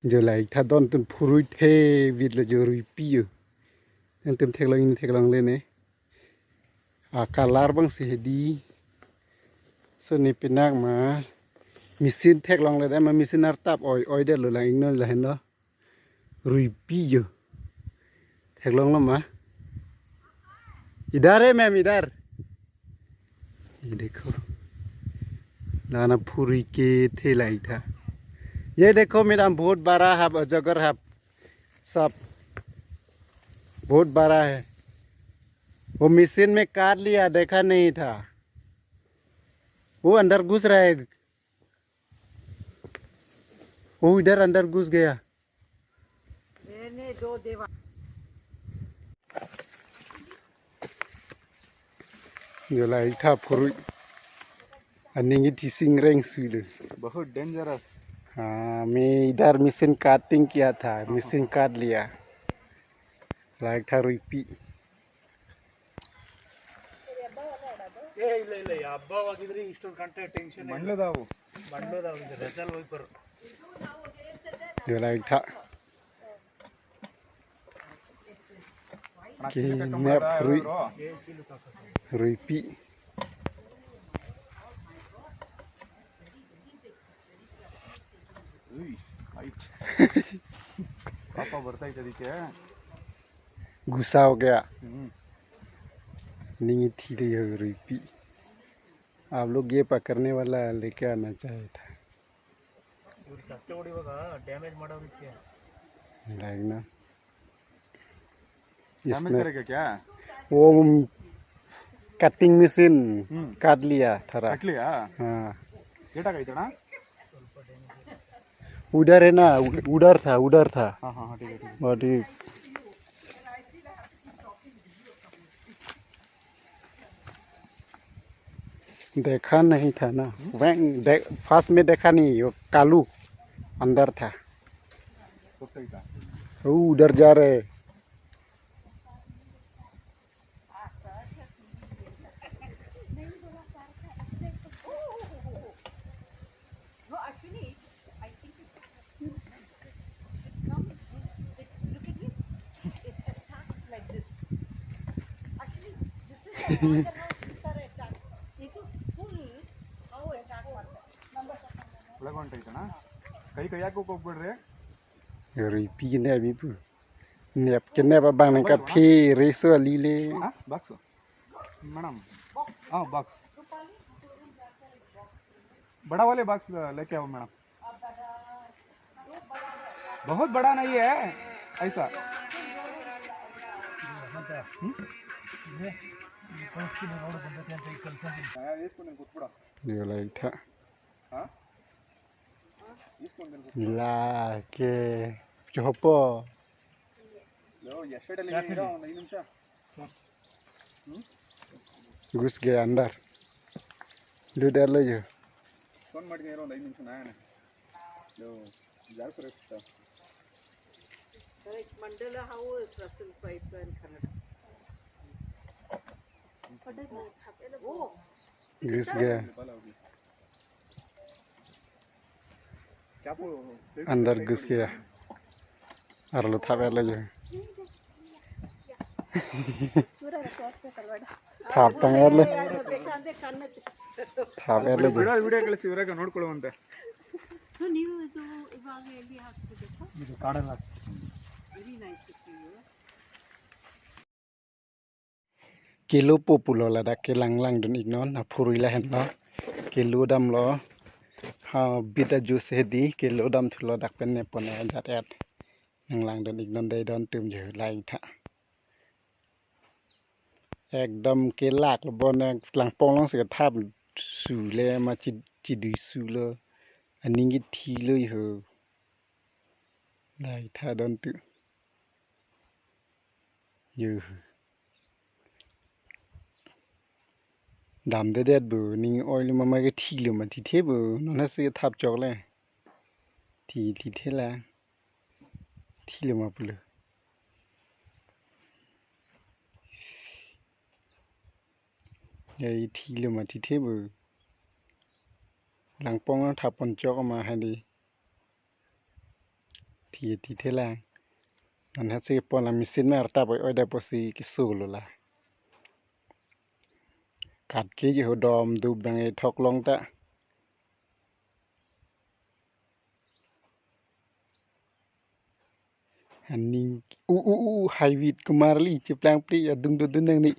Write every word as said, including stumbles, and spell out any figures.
Jo, lahai tha don atum phurui the vit lo jo, ruipi jo. Nangtum theklong, neli theklongle ne. A color abang si hedi. So ne pinak ma machine theklongle de ma, machine artap oi oi det lo lang, ingno lahenlo. Ruipi jo. Theklonglo ma? इधर है मैम, इधर। ये देखो, लाना phurui kethe lahai tha. ये देखो मैडम, बहुत बड़ा है, अजगर है, सब बहुत बड़ा है। वो मशीन में काट लिया, देखा नहीं था। वो अंदर घुस रहा है। वो इधर अंदर घुस गया। मैंने दो देवा। Jo, lahai tha phurui. Aning ithi singreng sui lo. बहुत डेंजरस। हाँ, मैं इधर मशीन कटिंग किया था, मशीन काट लिया। Lahai tha ruipi. ए, ले, ले, अब्बा वा किधर इंस्टॉल करते हैं, टेंशन नहीं। मंडलो दाव। मंडलो दाव, इधर रेजल वही पर। Jo, lahai tha. Ke ne phurui. Ruipi. उई, हाइट। पापा बढ़ता ही तरीके है। गुस्सा हो गया। हम्म। Aning ithi le jo, ruipi. आप लोग ये पकड़ने वाला लेके आना चाहिए था। ಇವ್ರು ಕಚ್ಚೆ ಹೊಡಿವಾಗ ಡ್ಯಾಮೇಜ್ ಮಾಡೋರು ಇಕ್ಕೆ. Like ना। डैमेज इसमें करेगा क्या? वो कटिंग मशीन हम्म। काट लिया थोड़ा। काट लिया? हाँ। बेटा का इतना? उधर है ना, उ-, उधर था, उधर था। हाँ, हाँ, हाँ, ठीक है, ठीक है। वो ठीक। देखा नहीं था ना। हम्म? वैंग दे-, फर्स्ट में देखा नहीं, वो कालू अंदर था। वो उधर जा रहे। No, actually, I think it, it comes, it, look at this. It attacks like this. Actually, this is a northern house, this are attack. It is full how attack ಮಾಡ್ತಾರೆ. ಒಳಗೊಂಟೈತಣ್ಣ? ಕೈ ಕೈಯಾಕೋಕ್ ಹೋಗ್ಬೇಡ್ರಿ. Ruipi kenep ipu. Nep kenep abang nang kaphe reso alile. हाँ, box. Madam. हाँ, बॉक्स। बड़ा वाले बॉक्स ल-, लेके आओ मैडम। बहुत बड़ा नहीं है, ऐसा। हम्म? Yo, lahai tha. हाँ? Lake chopo. घुस गया अंदर. Lut-et lo jo. Mandala, how is Russell's wife in Kannada? What is that? Oh, घुस गया. अंदर घुस गया. Arlo thap-et lo jo. Thap tang-et lo. Thap-et lo jo. Video, video ಕಳಿಸಿ, ಇವ್ರಾಗ ನೋಡ್ಕೊಳ್ಳುವಂತೆ. ನೀವು ಇದು ಇವಾಗ ಎಲ್ಲಿ ಹಾಕ್ತಿದ್ದೀರಾ? ಇದು ಕಾಡಲ್ಲಿ ಹಾಕ್ತೀವಿ. Very nice. Kelo po pulo ladak ke langlangdun iknon, aphurui lahenlo. Kelo damlo. Ha bit a juice hedi, kelo damthulo, dak pen ne pon ajat-et. Nanglangdun iknon dei don atum jo, lahai tha. Ekdom kelak lo, bon langpong along si kathap sule ma chi-, chidui sulo. Aning ithi lo jo. Lahai tha don atum. Yo. Damdedet bo, ning oi lo ma, ma kethilo ma thithe bo, non hasi thap chok le. Thi, thithe la. Thilo ma pulo. Ya, i thilo ma thithe bo. Langpong thap pon chok ma hadi. Ti ti thelang. Nang hatsi pon la machine mar tap oi oi da pusi keso lo la. Kat ke je hodom dup bang e thok long ta. Aning u u u hybrid kumar li cheplang pri adung do dun nang ni.